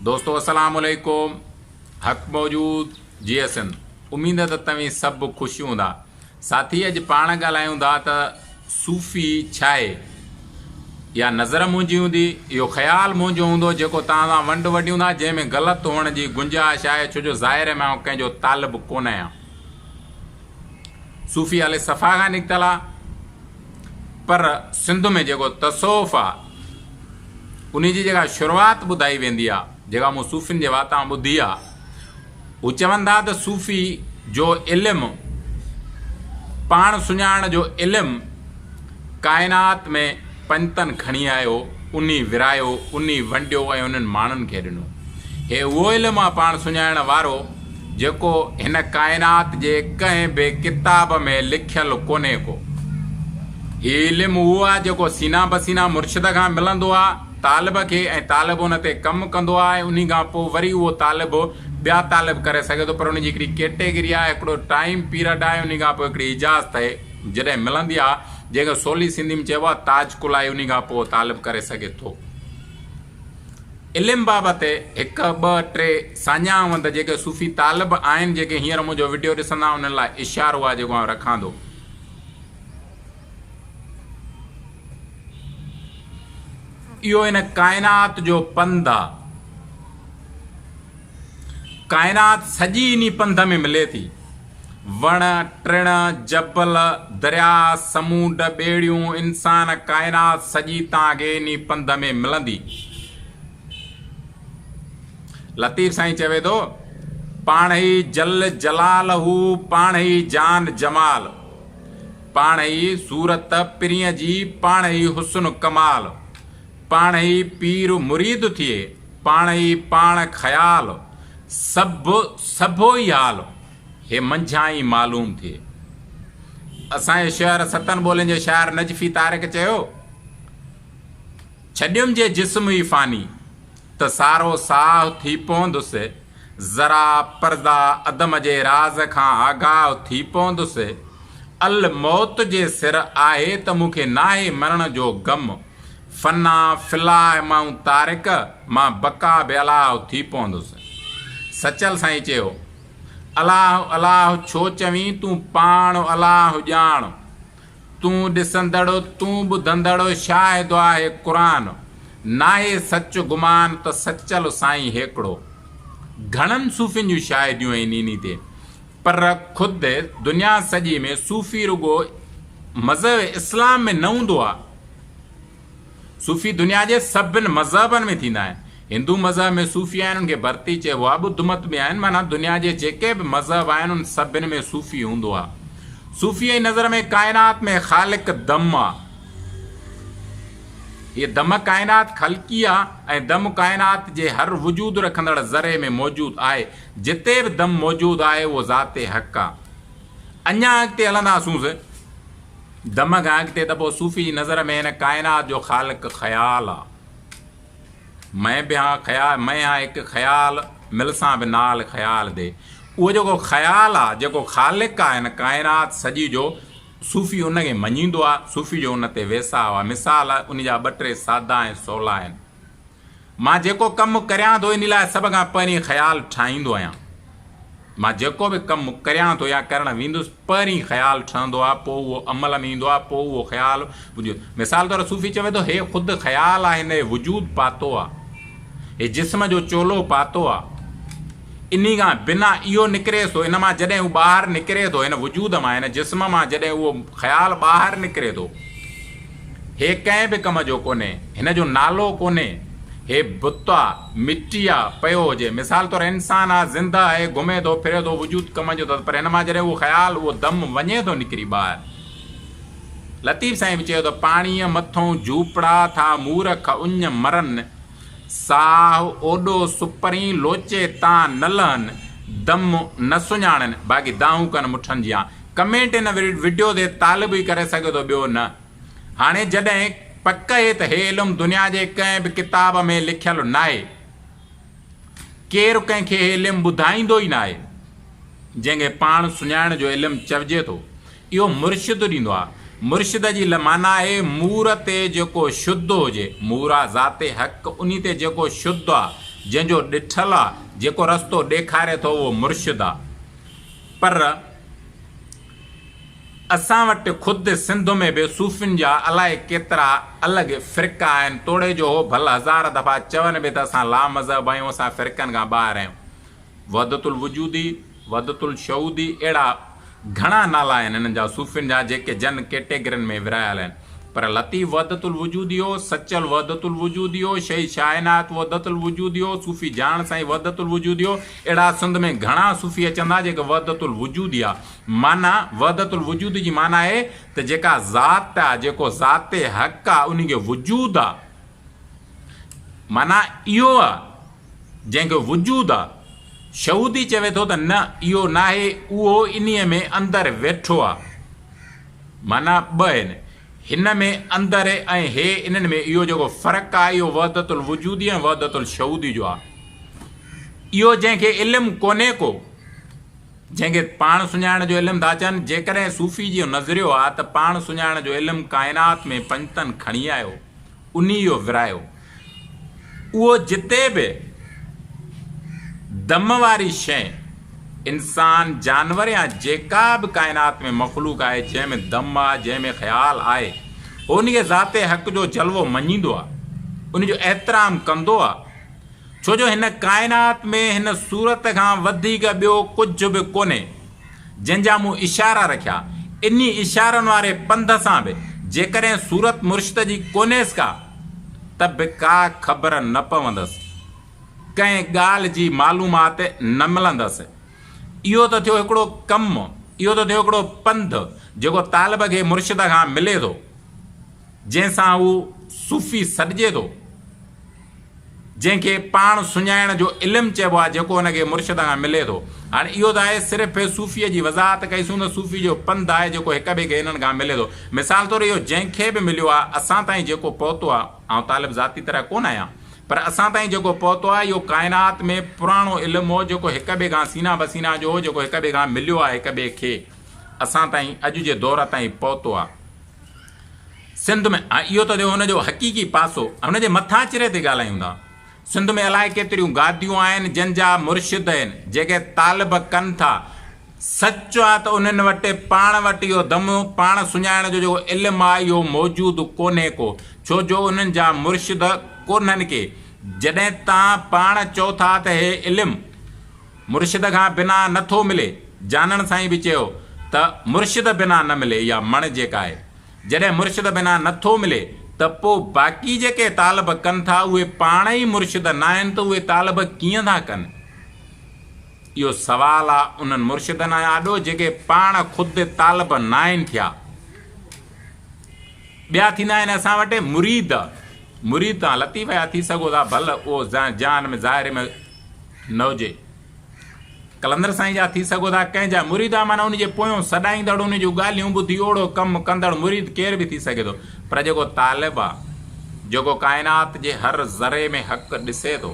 دوستو السلام عليڪم حق موجود جي سنڌ اميد ته توهين سڀ خوش هوندا ساٿي اڄ پاڻ ڳالهايون ٿا ته صوفي ڇا آهي اها نظر منهنجي هوندي اهو خيال منهنجو هوندو جيڪو توهان سان ونڊ ونڊيون ٿا جنهن ۾ غلط هئڻ جي گنجائش آهي ڇو جو ظاهر ۾ آئون ڪنهن جو طالب ڪونه آهيان صوفي اهل صفا کان نڪتل آ پر سنڌ ۾ جيڪو تصوف آ انهي جي جيڪا شروعات ٻڌائي ويندي آ جيڪا مون صوفين جي واتان ٻڌي آ هو چون ٿا ته صوفي جو علم پاڻ سڃاڻڻ جو علم ڪائنات ۾ پنجتن کڻي آيو انهي ورهايو انهي ونڊيو ۽ انهن ماڻهن کي ڏنو هي اهو علم آ پاڻ سڃاڻڻ وارو جيڪو هن ڪائنات جي ڪنهن به ڪتاب ۾ لکيل ڪونهي ڪو. هي علم اهو آ جيڪو سينا بسينا مرشد کان ملندو آ طالب کي ۽ طالب ان تي ڪم ڪندو آ ۽ انهي کان پوء وري اهو طالب ٻيا طالب ڪري سگهي ٿو پر ان جي هڪڙي ڪيٽيگري آ هڪڙو ٽائيم پيرڊ آهي انهي کان پوء هڪڙي اجازت آهي جڏهن ملندي آ جنهن کي سولي سنڌي ۾ چئبو آ تاج ڪلائي انهي کان پوء طالب ڪري سگهي ٿو. علم بابت هڪ، ٻه، ٽي ساڃاهه وند جيڪي صوفي طالب آهن جيڪي هينئر منهنجو وڊيو ڏسندا انهن لاء اشارو آهي جيڪو آئون رکان ٿو. اهو هن ڪائنات جو پنڌ آ. ڪائنات سڄي انهي پنڌ ۾ ملي ٿي. وڻ، ٽڻ، جبل، درياء، سمونڊ، ٻيڙيون، انسان، ڪائنات سڄي توهان کي انهي پنڌ ۾ ملندي. لطيف سائين چوي ٿو، پاڻهئي جل جلاله پاڻهئي جان جمال، پاڻهئي صورت پرينء جي پاڻهئي حسن ڪمال، پاڻهئي پير مريد ٿئي، پاڻهئي پاڻ خيال، سڀ سڀو ئي حال، هي منجهان ئي معلوم ٿئي. اسان جي شعر ستن ٻولين جي شاعر نجفي طارق چيو، ڇڏيم جي جسم ئي فاني، ته سارو ساهه ٿي پوندس، ذرا پرزا عدم جي راز کان آگاهه ٿي پوندس، الموت جي سر آهي ته مون کي ناهي مرڻ جو غم، فنا في الله مائون تارڪ، مان بقا به الله ٿي پوندس. سچل سائين چيو، الله الله ڇو چوين تون پاڻ الله ڄاڻ، تون ڏسندڙ تون ٻڌندڙ شاهد آهي قرآن، ناهي سچ گمان ته سچل سائين هيڪڙو. گهڻن صوفين جون شاهديون آهن انهي تي، پر خود دنيا سڄي ۾ صوفي رڳو مذهب اسلام ۾ نه هوندو آهي. صوفي دنيا جي سڀن مذهبن ۾ ٿيندا آهن. هندو مذهب ۾ صوفي آهن ان کي ڀرتي چئبو آهي، ٻڌ مت به آهن معنيٰ دنيا جي جيڪي به مذهب آهن ان سڀن ۾ صوفي هوندو آهي. صوفي جي نظر ۾ ڪائنات ۾ خالق دم آهي. هيء دم ڪائنات خلقي آهي ۽ دم ڪائنات جي هر وجود رکندڙ ذري ۾ موجود آهي. جتي به دم موجود آهي اهو ذات حق آهي. اڃا اڳتي هلنداسونس دم کان اڳتي ته پوء صوفي جي نظر ۾ هن ڪائنات جو خالق خيال آ. مين به هان خيال، مين هان هڪ خيال، ملسان به نال خيال the. اهو جيڪو خيال آ، جيڪو خالق آ هن ڪائنات سڄي جو، صوفي ان کي مڃيندو آ، صوفي جو ان تي ويساهه آ. مثال ان جا ٻه ٽي سادا ۽ سولا آهن. مان جيڪو ڪم ڪريان ٿو انهي لاء سڀ کان پهرين خيال ٺاهيندو آهيان. مان جيڪو به ڪم ڪريان ٿو يا ڪرڻ ويندس پهرين خيال ٺهندو آهي پوء اهو عمل ۾ ايندو آهي پوء اهو خيال وجود مثال طور صوفي چوي ٿو هي خود خيال آهي هن هي وجود پاتو آهي هي جسم جو چولو پاتو آهي انهي کان بنا اهو نڪري ٿو ان مان جڏهن هو ٻاهر نڪري ٿو هن وجود مان هن جسم مان جڏهن اهو خيال ٻاهر نڪري ٿو هي ڪنهن به ڪم جو ڪونهي، هن جو نالو ڪونهي، هي بت آ، مٽي آ، پيو هجي. مثال طور انسان آ، زنده آهي، گهمي ٿو، ڦري ٿو، وجود ڪم جو اٿس، پر هن مان جڏهن اهو خيال، اهو دم وڃي ٿو نڪري ٻاهر. لطيف سائين به چيو ته پاڻيء مٿئون جهوپڙا ٿا مورک اڃ مرن، ساهه اوڏو سپرين لوچي تان نه لهن، دم نه سڃاڻن، باقي دانهون ڪن مٺن جيان. ڪمينٽ هن وڊيو تي طالب ئي ڪري سگهي ٿو ٻيو نه. هاڻي جڏهن پڪ اهي ته هي علم دنيا جي ڪنهن به ڪتاب ۾ لکيل ناهي. ڪير ڪنهن کي هي علم ٻڌائيندو ئي ناهي. جنهن کي پاڻ سڃاڻڻ جو علم چئجي ٿو. اهو مرشد ڏيندو آهي. مرشد جي معنيٰ آهي مور تي جيڪو شد هجي. مور آ ذات حق انهي تي جيڪو شد آ. جنهن جو ڏٺل آ، جيڪو رستو ڏيکاري ٿو اهو مرشد آ. پر اسان وٽ خود سنڌ ۾ به صوفين جا الائي ڪيترا الڳ فرقا آهن، توڙي جو هو ڀل هزار دفعا چون به ته اسان لامذهب آهيون، اسان فرقن کان ٻاهر آهيون. وحدت الوجودي، وحدت الشهودي اهڙا گهڻا نالا آهن انهن جا صوفين جا جيڪي جن ڪيٽيگرين ۾ ورهايل آهن پر لطيف وحدت الوجودي هو، سچل وحدت الوجودي هو، شهيد شاهه عنايت وحدت الوجودي هو، صوفي جانڻ سائين وحدت الوجودي هو، اهڙا سنڌ ۾ گهڻا صوفي اچن ٿا جيڪي وحدت الوجودي آ. معنيٰ وحدت الوجود جي معنيٰ آهي ته جيڪا ذات آ، جيڪو ذات حق آ انهي کي وجود آ. معنيٰ اهو آ. جنهن کي وجود آ. شهودي چوي ٿو ته نه اهو ناهي اهو انهيء ۾ اندر ويٺو آ. معنيٰ ٻه آهن. هن ۾ اندر ۽ هي انهن ۾ اهو جيڪو فرق آ اهو وحدت الوجودي ۽ وحدت الشهودي جو آ. اهو جنهن کي علم ڪونهي ڪو، جنهن کي پاڻ سڃاڻڻ جو علم ٿا چون، جيڪڏهن صوفي جي اهو نظريو آ ته پاڻ سڃاڻڻ جو علم ڪائنات ۾ پنجتن کڻي آيو، انهي اهو ورهايو. اهو جتي به دم واري شيء، انسان، جانور يا جيڪا به ڪائنات ۾ مخلوق آهي، جنهن ۾ دم آ، جنهن ۾ خيال آهي، هو ان کي ذات حق جو جلوو مڃيندو آ، ان جو احترام ڪندو آ، ڇو جو هن ڪائنات ۾ هن صورت کان وڌيڪ ٻيو ڪجهه به ڪونهي. جن جا مون اشارا رکيا، انهي اشارن واري پنڌ سان به جيڪڏهن صورت مرشد جي ڪونهيس ڪا، ته به ڪا خبر نه پوندس، ڪنهن ڳالهه جي معلومات نه ملندس. اهو ته ٿيو هڪڙو ڪم، اهو ته ٿيو هڪڙو پنڌ، جيڪو طالب کي مرشد کان ملي ٿو، جنهن سان هو صوفي سڏجي ٿو. جنهن کي پاڻ سڃائڻ جو علم چئبو آهي جيڪو ان کي مرشد کان ملي ٿو. هاڻي اهو ته آهي صرف صوفيء جي وضاحت ڪئي سون ته صوفي جو پنڌ آهي جيڪو هڪ ٻئي کي انهن کان ملي ٿو. مثال طور اهو جنهن کي به مليو آهي اسان تائين جيڪو پهتو آهي، آئون طالب ذاتي طرح ڪونه آهيان پر اسان تائين جيڪو پهتو آهي اهو ڪائنات ۾ پراڻو علم هو جيڪو هڪ ٻئي کان سينا بسينا جو هو جيڪو هڪ ٻئي کان مليو آهي هڪ ٻئي کي اسان تائين اڄ جي دور تائين پهتو آهي. سنڌ ۾ اهو ته ٿيو هن جو حقيقي پاسو، هن جي مٿاڇري تي ڳالهايون ٿا. سنڌ ۾ الائي ڪيتريون گاديون آهن جن جا مرشد آهن، جيڪي طالب ڪن ٿا. سچ آ ته انهن وٽ پاڻ وٽ اهو دم، پاڻ سڃاڻڻ جو جيڪو علم آ اهو موجود ڪونهي ڪو، ڇو جو انهن جا مرشد ڪونهن ڪي. جڏهن تان پاڻ چئو ٿا ته هي علم. مرشد کان بنا نه ٿو ملي. جانڻ سائين به چيو ته مرشد بنا نه ملي اها مڻ جيڪا آهي. جڏهن مرشد بنا نه ٿو ملي ته پوء باقي جيڪي طالب ڪن ٿا اهي پاڻ ئي مرشد ناهن ته اهي طالب ڪيئن ٿا ڪن؟ اهو سوال آ انهن مرشدن آڏو جيڪي پاڻ خود طالب ناهن ٿيا. ٻيا ٿيندا آهن اسان وٽ مريد. مريد توهان لطيف جا ٿي سگهو ٿا ڀل اهو جهان ۾ ظاهر ۾ نه هجي. قلندر سائين جا ٿي سگهو ٿا ڪنهن جا مريد آ معنيٰ ان جي پويون سڏائيندڙ ان جون ڳالهيون ٻڌي اوڙو ڪم ڪندڙ مريد ڪير به ٿي سگهي ٿو پر جيڪو طالب آ جيڪو ڪائنات جي هر ذري ۾ حق ڏسي ٿو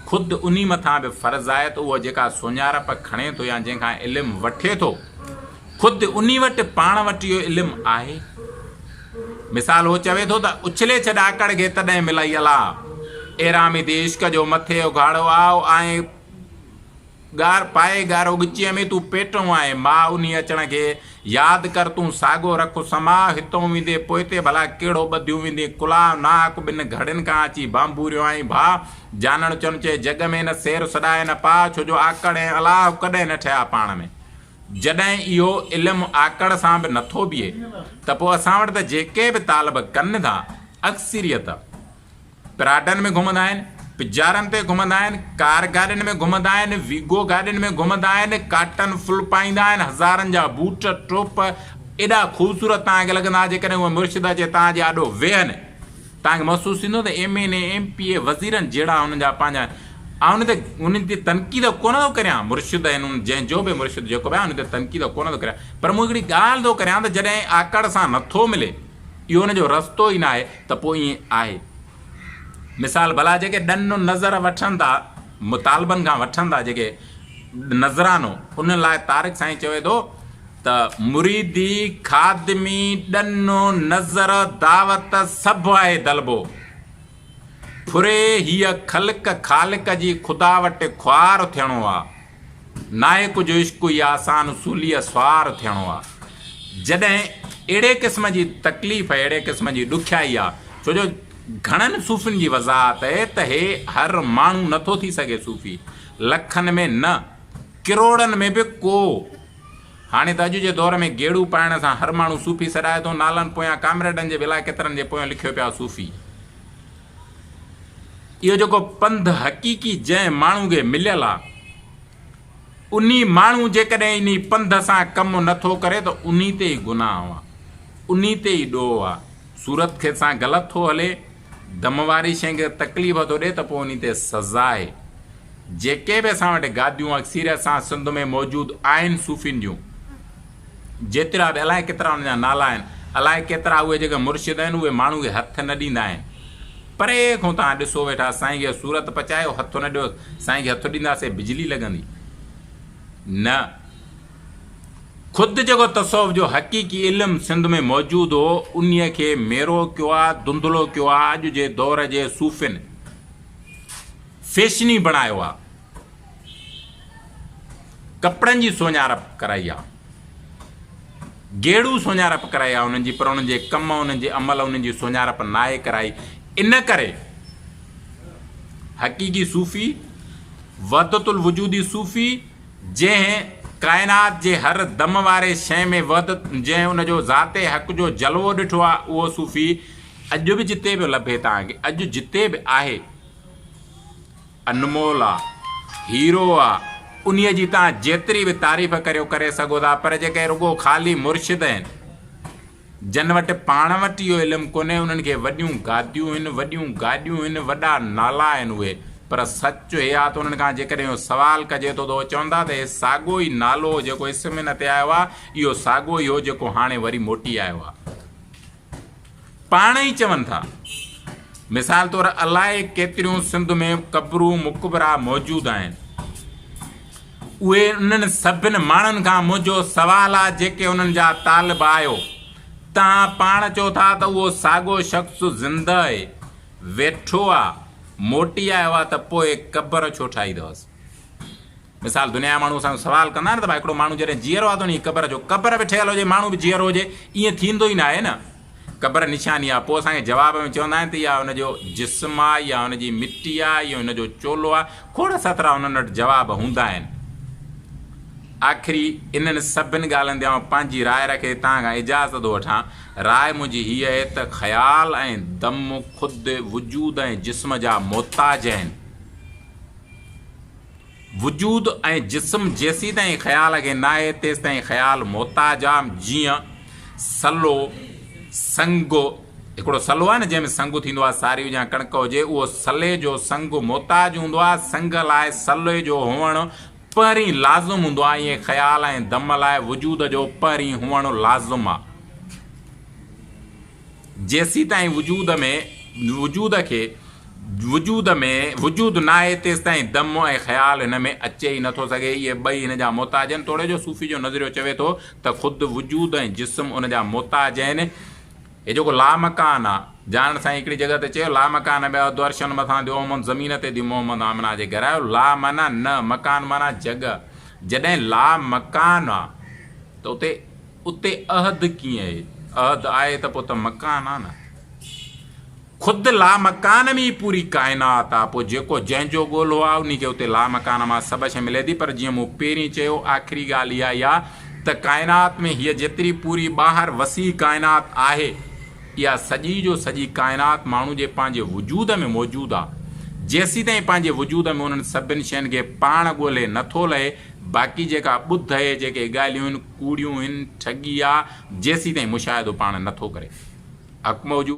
خود انهي مٿان به فرض آهي ته اهو جيڪا سڃارپ کڻي ٿو يا جنهن کان علم وٺي ٿو خود انهي وٽ پاڻ وٽ اهو علم آهي. مثال هو چوي ٿو ته اڇلي ڇڏ آڪڙ کي تڏهن ملئي الله. ايرامي ٿي عشق جو مٿي اگهاڙو آء آئين ڳار پائي ڳارو ڳچيء ۾ تون پيٽئون آئين ماء انهي اچڻ کي ياد ڪر تون ساڳو رک سماء هتئون ويندي پوئتي ڀلا ڪهڙو ٻڌيون ويندين ڪلاهه ناحق ٻن گهڙين کان اچي ڀانڀوريو آئين ڀاء جانڻ چن چئي جڳ ۾ نه سير سڏائي نه پاء ڇو جو آڪڙ ۽ الله ڪڏهن نه ٺهيا پاڻ ۾. جڏهن اهو علم آڪڙ سان به نٿو بيهي ته پوء اسان وٽ ته جيڪي به طالب ڪن ٿا اڪثريت پراڊن ۾ گهمندا آهن، پجارن تي گهمندا آهن، ڪار گاڏين ۾ گهمندا آهن، ويگو گاڏين ۾ گهمندا آهن، ڪاٽن فل پائيندا آهن، هزارن جا بوٽ ٽوپ ايڏا خوبصورت توهان کي لڳندا جيڪڏهن اهي مرشد اچي توهان جي آڏو ويهن توهان کي محسوس ٿيندو ته M N A, M P A, وزيرن جهڙا هنن جا پنهنجا آئون ان تي انهن تي تنقيد ڪونه ٿو ڪريان مرشد آهن ان جنهن جو به مرشد جيڪو به آهي ان تي تنقيد ڪونه ٿو ڪريان پر مون هڪڙي ڳالهه ٿو ڪريان ته جڏهن آڪڙ سان نٿو ملي اهو ان جو رستو ئي ناهي ته پوء ائين آهي مثال ڀلا جيڪي ڏن نظر وٺن ٿا مطالبن کان وٺن ٿا جيڪي نذرانو انهن لاء طارق سائين چوي ٿو ته مريدي، خادمي، ڏنو، نظر، دعوت سڀ آهي دلبو. ڦري هيء خلق خالق جي خدا وٽ خوار ٿيڻو آ. ناهي ڪجهه عشق ئي آسان سوليء سوار ٿيڻو آ. جڏهن اهڙي قسم جي تڪليف اهڙي قسم جي ڏکيائي آ ڇو جو گهڻن صوفين جي وضاحت اهي ته هي هر ماڻهو نٿو ٿي سگهي صوفي لکن ۾ نه ڪروڙن ۾ به ڪو هاڻي ته اڄ جي دور ۾ گيڙو پائڻ سان هر ماڻهو صوفي سڏائي ٿو، نالن پويان ڪامريڊن جي به الائي ڪيترن جي پويان لکيو پيا صوفي. اهو جيڪو پنڌ حقيقي جنهن ماڻهو کي مليل آ، انهي ماڻهو جيڪڏهن انهي پنڌ سان ڪم نه ٿو ڪري ته انهي تي ئي گناهه آ، انهي تي ئي ڏوهه آ. صورت کي سان غلط ٿو هلي، دم واري شيء کي تڪليف ٿو ڏي ته پوء انهي تي سزا آهي. جيڪي به اسان وٽ گاديون اڪثريت سان سنڌ ۾ موجود آهن صوفين جون جيترا به الائي ڪيترا انهن جا نالا آهن الائي ڪيترا اهي جيڪي مرشد آهن اهي ماڻهو کي هٿ نه ڏيندا آهن پري کان توهان ڏسو ويٺا سائين کي صورت پچايو هٿ نه ڏيو سائين کي هٿ ڏينداسي بجلي لڳندي نه خود جيڪو تصوف جو حقيقي علم سنڌ ۾ موجود هو انهي کي ميرو ڪيو آ ڌنڌلو ڪيو آ اڄ جي دور جي صوفين فيشني بڻايو آ ڪپڙن جي سوڃارپ ڪرائي آ گيڙو سوڃارپ ڪرائي آ انهن جي پر انهن جي ڪم انهن جي عمل انهن جي سوڃارپ ناهي ڪرائي ان ڪري حقيقي صوفي وحدت الوجودي صوفي جنهن ڪائنات جي هر دم واري شيء ۾ وحدت جنهن ان جو ذات حق جو جلوو ڏٺو آهي اهو صوفي اڄ به جتي به لڀي توهان کي اڄ جتي به آهي انمول آ هيرو آ انهي جي توهان جيتري به تعريف ڪريو ڪري سگهو ٿا پر جيڪي رڳو خالي مرشد آهن جن وٽ پاڻ وٽ اهو علم ڪونهي انهن کي وڏيون گاديون هن، وڏيون گاڏيون هن، وڏا نالا آهن اهي پر سچ هي آ ته انهن کان جيڪڏهن اهو سوال ڪجي ٿو ته اهي چوندا ته هي ساڳو ئي نالو هو جيڪو اسم ان تي آيو آ اهو ساڳو ئي هو جيڪو هاڻي وري موٽي آيو آ. پاڻ ئي چون ٿا. مثال طور الائي ڪيتريون سنڌ ۾ قبرون مقبرا موجود آهن. اهي انهن سڀن ماڻهن کان منهنجو سوال آ جيڪي انهن جا طالب آهيو. توهان پاڻ چئو ٿا ته اهو ساڳو شخص زنده اهي، ويٺو آ، موٽي آيو آ ته پوء قبر ڇو ٺاهي اٿس؟ مثال دنيا جا ماڻهو اسان کان سوال ڪندا آهن ته ڀاء هڪڙو ماڻهو جڏهن جيئرو آ ته انهي قبر جو قبر به ٺهيل هجي ماڻهو به جيئرو هجي ائين ٿيندو ئي ناهي نه. قبر نشاني آ، پوء اسان کي جواب ۾ چوندا آهن ته اها ان جو جسم آ، اها ان جي مٽي آ، اهو ان جو چولو آ، کوڙ سترا انهن وٽ جواب هوندا آهن. آخري انهن سڀن ڳالهين تي آئون پنهنجي راء رکي توهان کان اجازت ٿو وٺان. راء منهنجي هيء آهي ته خيال ۽ دم خود وجود ۽ جسم جا محتاج آهن. وجود ۽ جسم جيسيتائين خيال کي ناهي تيستائين خيال محتاج آ جيئن سلو، سنگ، هڪڙو سلو آهي نه جنهن ۾ سنگ ٿيندو آهي ساري هجي يا ڪڻڪ هجي اهو سلي جو سنگ محتاج هوندو آهي سنگ لاء سلي جو هئڻ پهرين لازم هوندو آهي ائين خيال ۽ دم لاء وجود جو پهرين هئڻ لازم آ. جيسيتائين وجود ۾ وجود کي وجود ۾ وجود ناهي تيستائين دم ۽ خيال هن ۾ اچي ئي نٿو سگهي. اهي ٻئي هن جا محتاج آهن. توڙي جو صوفي جو نظريو چوي ٿو ته خود وجود ۽ جسم ان جا محتاج آهن. هي جيڪو لامڪان آ، جانڻ سائين هڪڙي جڳهه تي چيو، لامڪان ۾ اڌ عرشن مٿان ٿيو محمد زمين تي ٿي محمد آمنه جي گهر آيو. لا معنيٰ نه، مڪان معنيٰ جڳهه. جڏهن لا مڪان آ ته اتي اتي عهد ڪيئن اهي؟ عهد آهي ته پوء ته مڪان آ نه. خود لامڪان ۾ ئي پوري ڪائنات آ، پوء جيڪو جنهن جو ڳولهو آ، انهي کي اتي لامڪان مان سڀ شيء ملي ٿي، پر جيئن مون پهرين چيو، آخري ڳالهه اها ئي آ ته ڪائنات ۾ هيء جيتري پوري ٻاهر وسيع ڪائنات آهي، اها سڄي جو سڄي ڪائنات ماڻهو جي پنهنجي وجود ۾ موجود آ. جيسيتائين پنهنجي وجود ۾ انهن سڀن شين کي پاڻ ڳولهي نه ٿو لهي، باقي جيڪا ٻڌ اهي جيڪي ڳالهيون هن، ڪوڙيون هن، ٺڳي آ، جيسيتائين مشاهدو پاڻ نه ٿو ڪري. حق موجود.